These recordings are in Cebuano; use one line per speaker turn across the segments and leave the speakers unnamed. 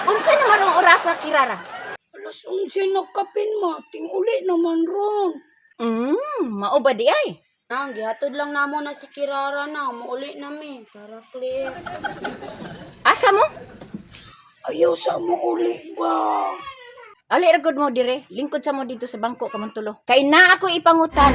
Unsa naman ang orasa, Kirara?
Alas 11 nagkapin ma, ting-uli naman ron.
Mao ba di ay?
Nang, gihatod lang namo na si Kirara na. Muuli nami. Tara, Claire.
Asa mo?
Ayaw sa mo uli ba?
Ali ra gud mo dire, lingkod sa mo dito sa bangko kamong tulo. Kay na ako ipangutan.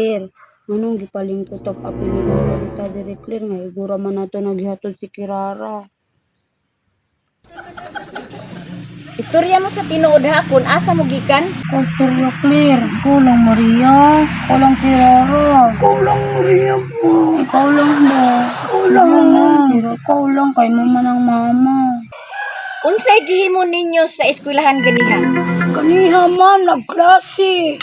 Claire, anong gipalingkot og apelido ta diri, Claire? Nga igura man nato naghihatod si Kirara.
Istorya mo sa tinuod ha kung asa mo gikan.
Kastorya, Claire. Ikaw lang, Maria. Ikaw lang, Kirara.
Ikaw lang Maria ma.
Ikaw lang mo.
Ikaw lang.
Pero ikaw lang, kay mama ng mama.
Unsay gihimo ninyo sa eskwelahan ganiha?
Kaniha ma, nagklase.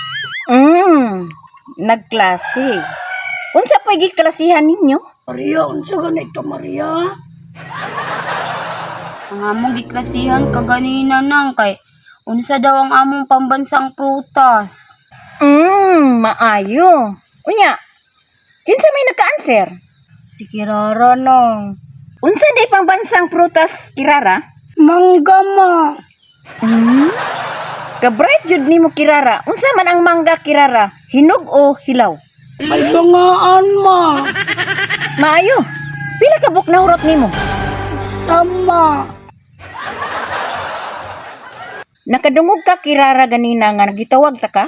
Nagklase. Unsa pa'y giklasihan ninyo?
Maria, unsa ganito Maria?
Ang among giklasihan kaganina nang kay unsa daw ang among pambansang prutas.
Maayo. Unya, kinsa may naka-answer?
Si Kirara nang.
Unsa day pangbansang prutas, Kirara?
Mangga ma.
Kabright jud nimo Kirara. Unsa man ang mangga, Kirara? Hinog o hilaw?
May bangaan ma.
Maayo. Pila ka buk na hurot nimo?
Sama.
Nakadungog ka Kirara ganina nga nagitawag ta ka?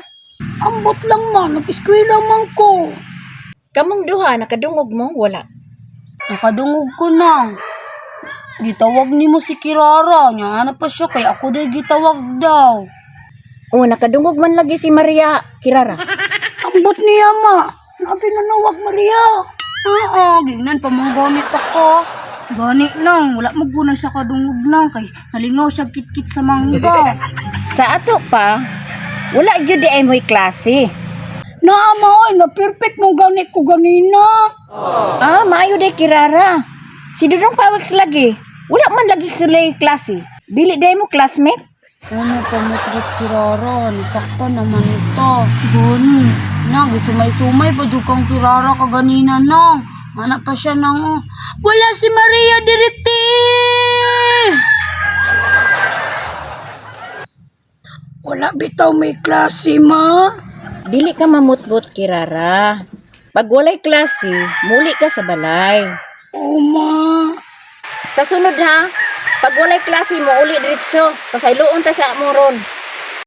Ambot lang ma, nag-eskwela man ko.
Kamong duha nakadungog mo wala.
Nakadungog ko nang. Gitawag nimo si Kirara. Nya ano pa siya kay ako day gitawag daw.
O nakadungog man lagi si Maria Kirara.
Ambot niya ma. Nabi nanawag Maria.
Oo, gignan pa mong gamit ako. Gani lang, wala mo guna siya kadungog lang kay nalingaw siya kitkit sa mangga.
Sa ato pa, wala jud di ay mo'y klase.
Naa ma oy, na perfect mong gani ko ganina.
Ah, maayo day Kirara. Si Dudong Pawiks lagi. Wala man lagi sulay klase. Dili day mo classmate?
Ano pamutgot Kirara, nasaktan naman ito. Gani, nang sumay-sumay pa jud kang Kirara kaganina nang. Mana pa siya nang oh. Wala si Maria diriti.
Wala bitaw may klase ma.
Dili ka mamutbot Kirara. Pag walay klase, muli ka sa balay.
Oo ma.
Sa sunod ha, pag walay klase mo uli diretso, pasayloon ta sa amoron.